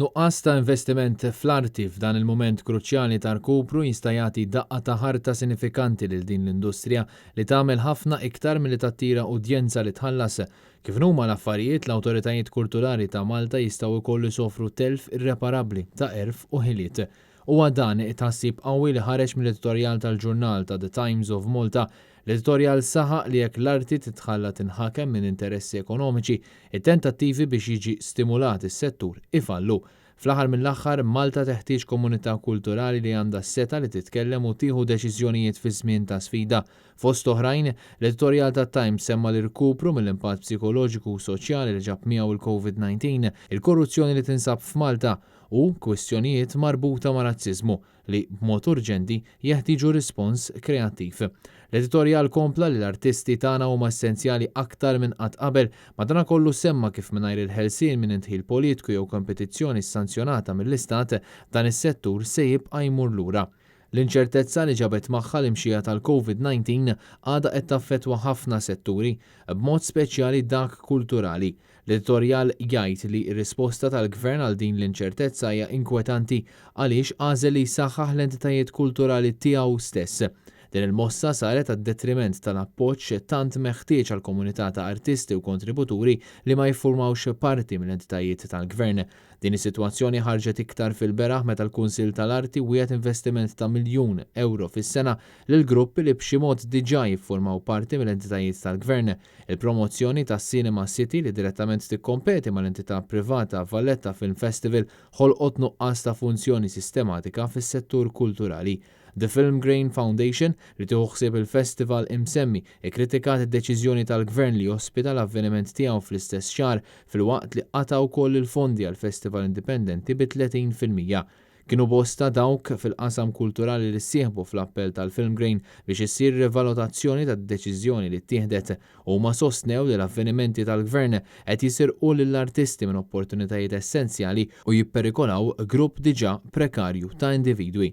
Nuqqas ta' investiment fl-arti f'dan il-mument kruċjali ta' rkupru jista' jagħti daqqa ta' ħarta sinifikanti lil din l-industrija li tagħmel ħafna iktar milli tattira udjenza li tħallas. Kif inhuma l-affarijiet, l-awtoritajiet kulturali ta' Malta jistgħu wkoll isofru telf irreparabbli ta' għerf u ħiliet. Huwa dan it-tħassib qawwi li ħareġ mill-editorjal tal-ġurnal ta' The Times of Malta. L-editorjal saħaq li jekk l-arti titħalla tinħakem minn interessi ekonomiċi, it-tentattivi biex jiġi stimulat is-settur ifallu. Fl-aħħar mill-aħħar, Malta teħtieġ komunità kulturali li għandha s-setgħa li titkellem u tieħu deċiżjonijiet fi żmien ta' sfida. Fost oħrajn, l-editorjal tat-Times semma l-irkupru mill-impatt psikoloġiku u soċjali li ġab miegħu il-COVID-19, il-korruzzjoni li tinsab f'Malta u kwistjonijiet marbuta ma' razziżmu li b'mod urġenti jeħtieġu rispons kreattiv. L-editorjal kompla li l-artisti tagħna huma essenzjali aktar minn qatt qabel, madankollu semma kif mingħajr il-ħelsien minn indħil politiku jew kompetizzjoni sanzjonata mill-Istat, dan is-settur se jibqa' jmur lura. L-inċertezza li ġabet magħha l-imxija tal-COVID-19 għadha qed taffettwa ħafna setturi, b'mod speċjali dak kulturali. L-editorjal jgħid li r-risposta tal-Gvern għal din l-inċertezza hija inkwetanti għaliex għażel li jsaħħaħ l-entitajiet kulturali tiegħu stess. Din il-mossa saret għad-detriment tal-appoġġ tant meħtieġ għal komunità ta' artisti u kontributuri li ma jiffurmawx parti mill-entitajiet tal-Gvern. Din is-sitwazzjoni ħarġet iktar fil-beraħ meta l-Kunsill tal-Arti wiegħed investiment ta' 1 miljun euro fis-sena lil gruppi li b'xi mod diġà jiffurmaw parti mill-entitajiet tal-Gvern. Il-promozzjoni ta' Cinema City, li direttament tikkompeti mal-entità privata Valletta Film Festival, ħolqot nuqqas ta' funzjoni sistematika fis-settur kulturali. The Film Grain Foundation, li tieħu ħsieb il-festival imsemmi, ikkritikat id-deċiżjoni tal-Gvern li jospita l-avveniment tiegħu fl-istess xahar, filwaqt li qata' wkoll il-fondi għal festival indipendenti bi 30%. Kienu bosta dawk fil-qasam kulturali li ssieħbu fl-appell tal-Film Grain biex issir rivalutazzjoni tad-deċiżjoni li ttieħdet u ma sostnew li l-avvenimenti tal-gvern qed jisirqu lill-artisti minn opportunitajiet essenzjali u jipperikolaw grupp diġà prekarju ta' individwi.